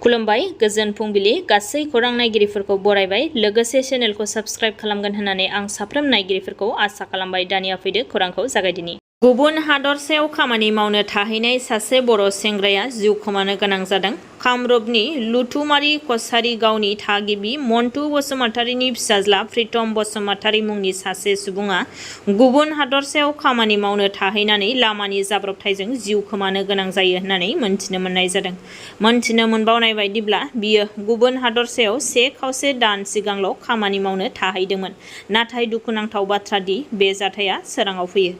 खुलुमबाय गोजोन फुंबिलि गासै खौरां नायगिरिफोरखौ बरायबाय लोगोसे चेनेलखौ साबस्क्राइब खालामगोन होननानै आं साफ्रोम नायगिरिफोरखौ आसा खालामबाय। दानिया फैदो खौरांखौ जागायदिनि। गुबुन हादरसायाव खामानि मावनो थाहैनाय सासे बर' सेंग्राया जिउ खोमानो गोनां जादों। कामरुपनि लुथुमारि कछारी गावनि थागिबि मन्टु बसुमतारीनि फिसाज्ला प्रितम बसुमतारी मुंनि सासे सुबुङा गुबुन हादरसायाव खामानि मावनो थाहैनानै लामानि जाब्रबथायजों जिउ खोमानो गोनां जायो होननानै मोनथिनो मोननाय जादों। मोनथिनो मोनबावनाय बायदिब्ला बियो गुबुन हादरसायाव 1.5 दान सिगांल' खामानि मावनो थाहैदोंमोन। नाथाय दुखुनांथाव बाथ्रा दि बे जाथाया सोराङाव फैयो।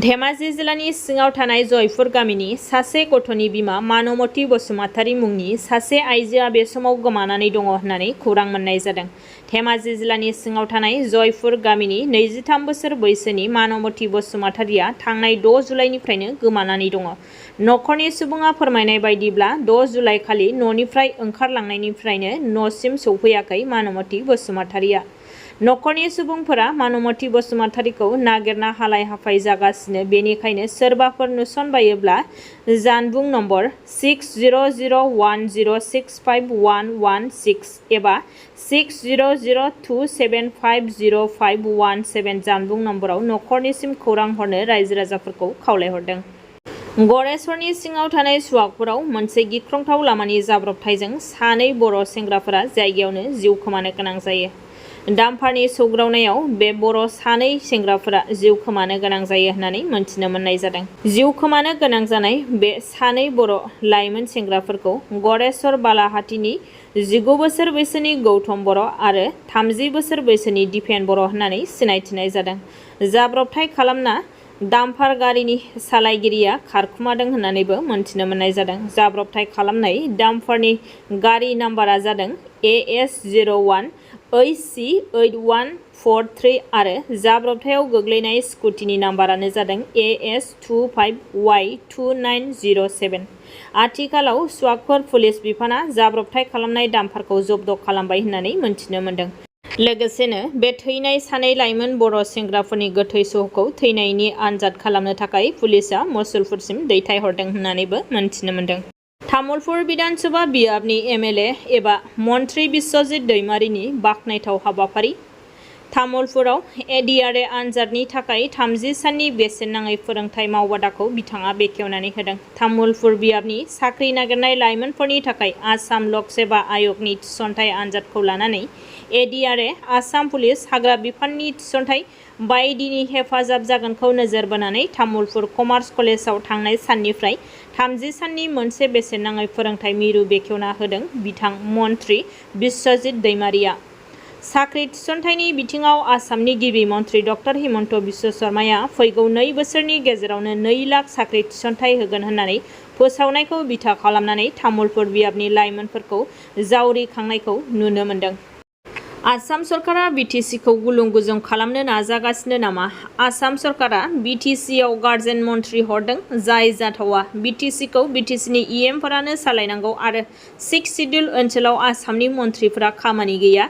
धेमाजि जिल्लानि सिङाव थानाय जयपुर गामिनि सासे गथ'नि बिमा मानमती बसुमतारी मुंनि सासे आइजोआ बे समाव गोमानानै दङ होननानै खौरां मोननाय जादों। धेमाजि जिल्लानि सिङाव थानाय जयपुर गामिनि 23 बोसोर बैसोनि मानमती बसुमतारीया थांनाय 6 जुलाइनिफ्रायनो गोमानानै दङ। नखरनि सुबुङा फोरमायनाय बायदिब्ला 6 जुलाइ खालि न'निफ्राय ओंखारलांनायनिफ्रायनो न'सिम सौफैयाखै मानमती बसुमतारीया। नखरनि सुबुंफोरा मानमती बसुमतारीखौ नागिरना हालाय हाफाय जागासिनो। बेनिखायनो सोरबाफोर नुसनबायोब्ला जानबुं नम्बर 6001065116 एबा 6002750517 जानबुं नम्बराव नखरनिसिम खौरां हरनो रायजो राजाफोरखौ खावलायहरदों। गरेस्वरनि सिङाव थानाय सुवागपुराव मोनसे गिख्रंथाव लामानि जाब्रबथायजों सानै बर' सेंग्राफोरा जायगायावनो जिउ खोमानो गोनां जायो। डाम्पारनि सौग्रावनायाव बे बर' सानै सेंग्राफोरा जिउ खोमानो गोनां जायो होननानै मोनथिनो मोननाय जादों। जिउ खोमानो गोनां जानाय बे सानै बर' लाइमोन सेंग्राफोरखौ गरेस्वर बालाहाटीनि 19 बोसोर बैसोनि गौतम बर' आरो 30 बोसोर बैसोनि दिपेन बर' होननानै सिनायथिनाय जादों। जाब्रबथाय खालामना डाम्पार गारिनि सालायगिरिया खारखुमादों होननानैबो मोनथिनो मोननाय जादों। जाब्रबथाय खालामनाय डाम्पारनि गारि नाम्बारा जादों AS01 HC8143 आरो जाब्रबथायाव गोग्लैनाय स्कुटिनि नाम्बारानो जादों AS25Y2907। आथिखालाव सुवागपुर पुलिस बिफाना जाब्रबथाय खालामनाय डाम्पारखौ जब्द खालामबाय होननानै मोनथिनो मोनदों। लोगोसेनो बे थैनाय सानै लाइमोन बर' सेंग्राफोरनि गोथै सहखौ थैनायनि आनजाद खालामनो थाखाय पुलिसआ मुसलपुरसिम दैथायहरदों होननानैबो मोनथिनो मोनदों। तामुलपुर बिधानसभा बियाबनि MLA एबा मन्त्रि बिश्वजित दैमारिनि बाखनायथाव हाबाफारि। तामुलपुराव ADRA आनजादनि थाखाय 30 साननि बेसेन नाङै फोरोंथाय मावबादाखौ बिथाङा बेखेवनानै होदों। तामुलपुर बियाबनि साख्रि नागिरनाय लाइमोनफोरनि थाखाय आसाम लक सेवा आय'गनि थिसनथाय आनजादखौ लानानै ADRA, आसाम पुलिस, हाग्रा बिफाननि थिसनथाय बायदिनि हेफाजाब जागोनखौ नोजोर बोनानै तामुलपुर कमार्स कलेजाव थांनाय साननिफ्राय 30 साननि मोनसे बेसेन नाङै फोरोंथाय मिरु बेखेवना होदों बिथां मन्त्रि बिश्वजित दैमारिया। साख्रि थिसनथायनि बिथिङाव आसामनि गिबि मन्त्रि डक्टर हिमन्त बिश्व शर्माया फैगौ 2 बोसोरनि गेजेरावनो 2 लाख साख्रि थिसनथाय होगोन होननानै फोसावनायखौ बिथा खालामनानै तामुलपुर बियाबनि लाइमोनफोरखौ जावरिखांनायखौ नुनो मोनदों। आसाम सरकारा BTC-खौ गुलुं गुजुं खालामनो नाजागासिनो नामा? आसाम सरकारा BTC-आव गार्जेन मन्थ्रि हरदों जाय जाथावा। BTC-खौ BTC-नि EM-फोरानो सालायनांगौ आरो 6 सिड्युल ओनसोलाव आसामनि मन्थ्रिफोरा खामानि गैया,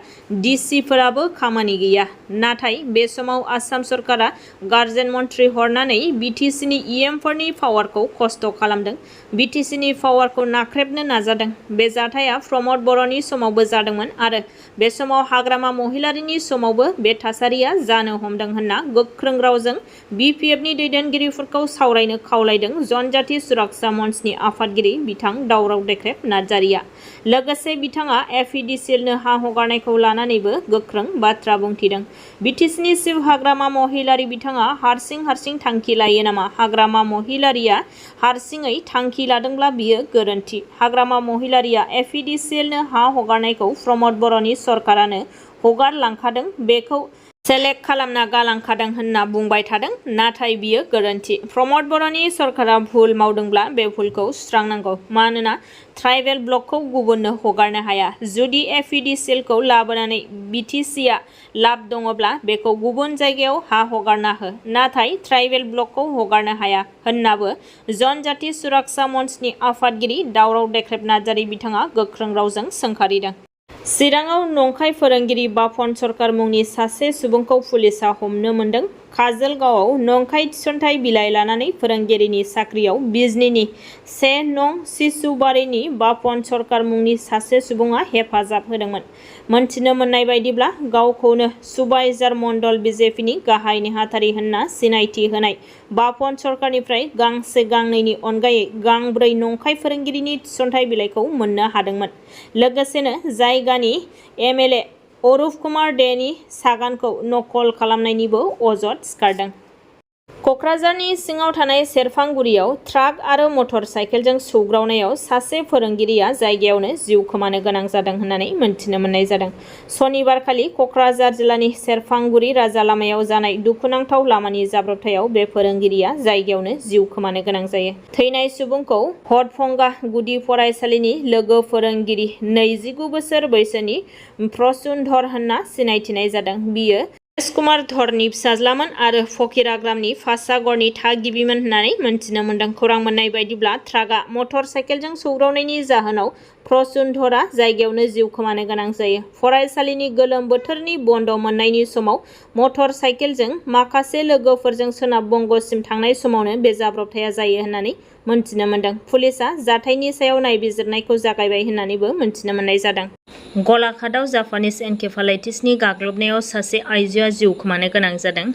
DC-फोराबो खामानि गैया। नाथाय बे समाव आसाम सरकारा गार्जेन मन्थ्रि हरनानै BTC-नि EM-फोरनि पावारखौ खस्थ' खालामदों। BTC-नि पावारखौ नाख्रेबनो नाजादों। बे जाथाया प्रमद बर'नि समावबो जादोंमोन आरो बे समाव हाग्रामा महिलारिनि समावबो बे थासारिया जानो हमदों होनना गोख्रों रावजों BPF-नि दैदेनगिरिफोरखौ सावरायनो खावलायदों जनजाति सुरक्षा मंचनि आफादगिरि बिथां दावराव देख्रेब नार्जारिया। लोगोसे बिथाङा FEDCL-नो हा हगारनायखौ लानानैबो गोख्रों बाथ्रा बुंथिदों। BTC-नि चिफ हाग्रामा महिलारि बिथाङा हारसिं थांखि लायो नामा? हाग्रामा महिलारिया हारसिङै थांखि लादोंब्ला बियो गोरोन्थि। हाग्रामा महिलारिया FEDCL-नो हा हगारनायखौ प्रमद बर'नि सरकारानो हगारलांखादों, बेखौ सेलेक्ट खालामना गालांखादों होनना बुंबाय थादों। नाथाय बियो गोरोन्थि। प्रमद बर'नि सरकारा भुल मावदोंब्ला बे भुलखौ सुस्रांनांगौ। मानोना ट्राइबेल ब्लकखौ गुबुननो हगारनो हाया। जुदि FEDCL-खौ लाबोनानै BTC-आ लाब दङब्ला बेखौ गुबुन जायगायाव हा हगारना हो। नाथाय ट्राइबेल ब्लकखौ हगारनो हाया होननाबो जनजाति सुरक्षा मंचनि आफादगिरि दावराव देख्रेब नार्जारि बिथाङा गोख्रों रावजों सोंखारिदों। चिराङाव नंखाय फोरोंगिरि बापन सरकार मुंनि सासे सुबुंखौ पुलिसआ हमनो मोनदों। काजलगावआव नंखाय थिसनथाइ बिलाइ लानानै फोरोंगिरिनि साख्रियाव बिजनीनि 1 नं सिसुबारिनि बापन सरकार मुंनि सासे सुबुङा हेफाजाब होदोंमोन। मोनथिनो मोननाय बायदिब्ला गावखौनो सुबाइजार मण्डल बिजेपिनि गाहाय नेहाथारि होनना सिनायथि होनाय बापन सरकारनिफ्राय गांसे गांनैनि अनगायै गांब्रै नंखाय फोरोंगिरिनि थिसनथाइ बिलाइखौ मोननो हादोंमोन। लोगोसेनो जायगानि एमएलए अरुप कुमार देनि सागानखौ नकल खालामनायनिबो अजद सिखारदों। कक्राझारनि सिङाव थानाय सेरफांगुरियाव ट्राक आरो मटर साइकेलजों सौग्रावनायाव सासे फोरोंगिरिया जायगायावनो जिउ खोमानो गोनां जादों होननानै मोनथिनो मोननाय जादों। सनिबारखालि कक्राझार जिल्लानि सेरफांगुरि राजा लामायाव जानाय दुखुनांथाव लामानि जाब्रबथायाव बे फोरोंगिरिया जायगायावनो जिउ खोमानो गोनां जायो। थैनाय सुबुंखौ हरफंगा गुदि फरायसालिनि लोगो फोरोंगिरि 29 बोसोर बैसोनि प्रसुनधर होनना सिनायथिनाय जादों। बियो राजकुमार धरनि फिसाज्लामोन आरो फकिराग्रामनि फासागरनि थागिबिमोन होननानै मोनथिनो मोनदों। खौरां मोननाय बायदिब्ला ट्राकआ मटर साइकेलजों सौग्रावनायनि जाहोनाव प्रसुनधरआ जायगायावनो जिउ खोमानो गोनां जायो। फरायसालिनि गोलोम बोथोरनि बन्द मोननायनि समाव मटर साइकेलजों माखासे लोगोफोरजों सोनाब बंगसिम थांनाय समावनो बे जाब्रबथाया जायो होननानै मोनथिनो मोनदों। पुलिसआ जाथायनि सायाव नायबिजिरनायखौ जागायबाय होननानैबो मोनथिनो मोननाय जादों। गलाघाटआव जापानिज एनकेफालाइटिसनि गाग्लोबनायाव सासे आइजोआ जिउ खोमानो गोनां जादों।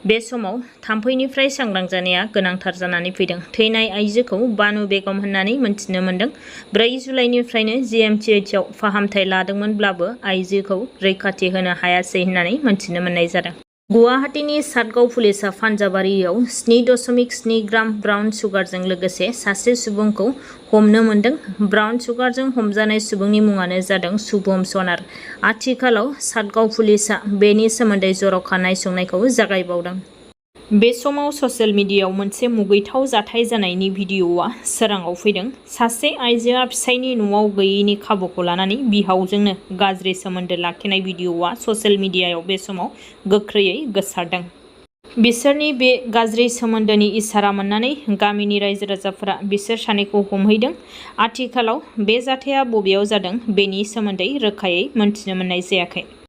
बे समाव थाम्फैनिफ्राय सांग्रां जानाया गोनांथार जानानै फैदों। थैनाय आइजोखौ बानु बेगम होननानै मोनथिनो मोनदों। 4 जुलाइनिफ्रायनो जिएमसिएचआव फाहामथाय लादोंमोनब्लाबो आइजोखौ रैखाथि होनो हायासै होननानै मोनथिनो मोननाय जादों। गुवाहाटीनि सातगाव पुलिसआ पान्जाबारियाव 7.7 ग्राम ब्राउन सुगारजों लोगोसे सासे सुबुंखौ हमनो मोनदों। ब्राउन सुगारजों हमजानाय सुबुंनि मुङानो जादों शुभम सनार। आथिखालाव सातगाव पुलिसआ बेनि सोमोन्दै जर'खा नायसंनायखौ जागायबावदों। बे समाव ससियेल मिडियायाव मोनसे मुगैथाव जाथाय जानायनि भिडिअ'आ सोराङाव फैदों। सासे आइजोआ फिसायनि न'आव गैयैनि खाबुखौ लानानै बिहावजोंनो गाज्रि सोमोन्दो लाखिनाय भिडिअ'आ ससियेल मिडियायाव बे समाव गोख्रैयै गोसारदों। बिसोरनि बे गाज्रि सोमोन्दोनि इसारा मोननानै गामिनि रायजो राजाफोरा बिसोर सानैखौ हमहैदों। आथिखालाव बे जाथाया बबेयाव जादों बेनि सोमोन्दै रोखायै मोनथिनो मोननाय जायाखै।